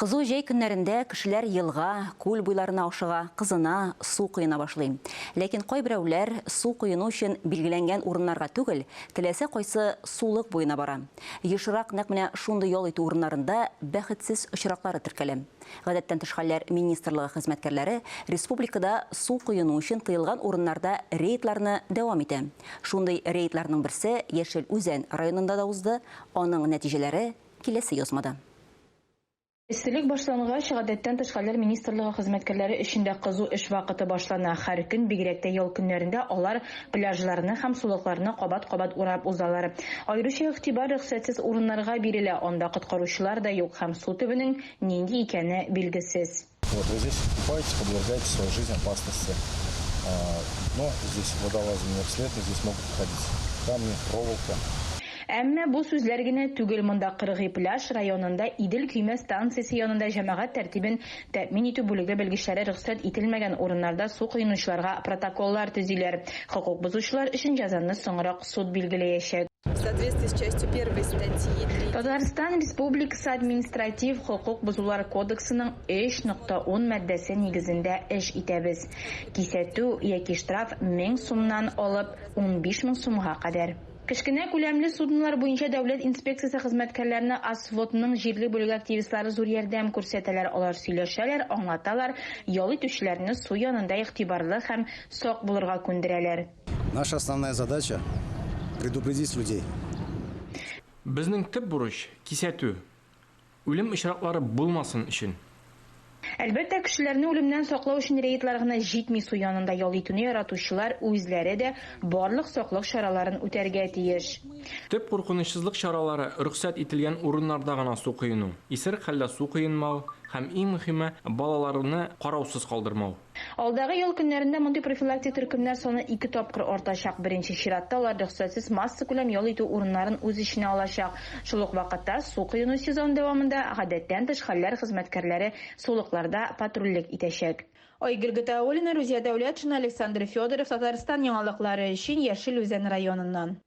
Кызу җәй көннәрендә кешеләр елга, күл буйларына ашыга, кызына, су коена башлый. Ләкин кайберәүләр су коену өчен билгеләнгән урыннарга түгел, теләсә кайсы сулык буена бара. Ешрак нәкъ менә шундый ял итү урыннарында бәхетсез очраклары теркәлә. Гадәттән тыш хәлләр министрлыгы хезмәткәрләре республикада су коену өчен тыелган урыннарда рейдларны дәвам итә. Шундый рейдларның берсе Яшел Үзән районында да узды, аның нәтиҗәләре киләсе язмада. Эсселек башлангач, Гадәттән тыш хәлләр министрлыгы хезмәткәрләре өчен дә кызу эш вакыты башлана. Һәр көн, бигрәк тә ял көннәрендә алар пляжларны һәм сулыкларны кабат-кабат урап узалар. Аеруча игътибар рөхсәтсез урыннарга бирелә, анда коткаручылар да юк һәм су төбенең нинди икәне билгесез. Вот вы здесь купаетесь, подвергаете свою жизнь опасности. Дно здесь водолазами не обследовано, здесь могут находиться камни, проволока. Әмма бу сүзләр генә түгел, монда Кыргый пляж районында Идел көймә станциясе янында җәмәгать тәртибен тәэмин итү бүлеге белгечләре рөхсәт ителмәгән урыннарда су коенучыларга протоколлар төзиләр. Хокук бозучылар өчен җәзаны соңрак суд билгеләячәк. В соответствии с частью первой статьи 3. Татарстан Республикасы Административ хокук бозулар кодексының 3.10 маддәсе нигезендә эш итәбез. Кисәтү яки штраф 1000 сумнан алып 15 мең сумга кадәр. Кечкенә күләмле суднолар буенча дәүләт инспекциясе хезмәткәрләренә АСВОДның җирле бүлеге активистлары зур ярдәм күрсәтәләр. Алар сөйләшәләр, аңлаталар, ял итүчеләрне су янында игътибарлы һәм сак булырга күндерәләр. Наша основная задача, предупредить людей. Безнең төп бурыч, кисәтү. Үлем очраклары булмасын өчен. Әлбәттә, кешеләрне үлемнән саклау өчен рейдлар гына җитми, су янында ял итүне яратучылар үзләре дә барлык саклык чараларын үтәргә тиеш. Төп куркынычсызлык чаралары, рөхсәт ителгән урыннарда гына су коену, исерек хәлдә су коенмау һәм, иң мөһиме, балаларны караусыз калдырмау. Алдагы ял көннәрендә мондый профилактик төркемнәр саны ике тапкыр артачак. Беренче чиратта алар рөхсәтсез массакүләм ял итү урыннарын үз эченә алачак. Шул ук вакытта су коену сезоны дәвамында гадәттән тыш хәлләр хезмәткәрләре сулыкларда патрульлек итәчәк. Айгөл Гатауллина, Рузия Дәүләтшина, Александр Федоров, Татарстан яңалыклары өчен Яшел Үзән районыннан.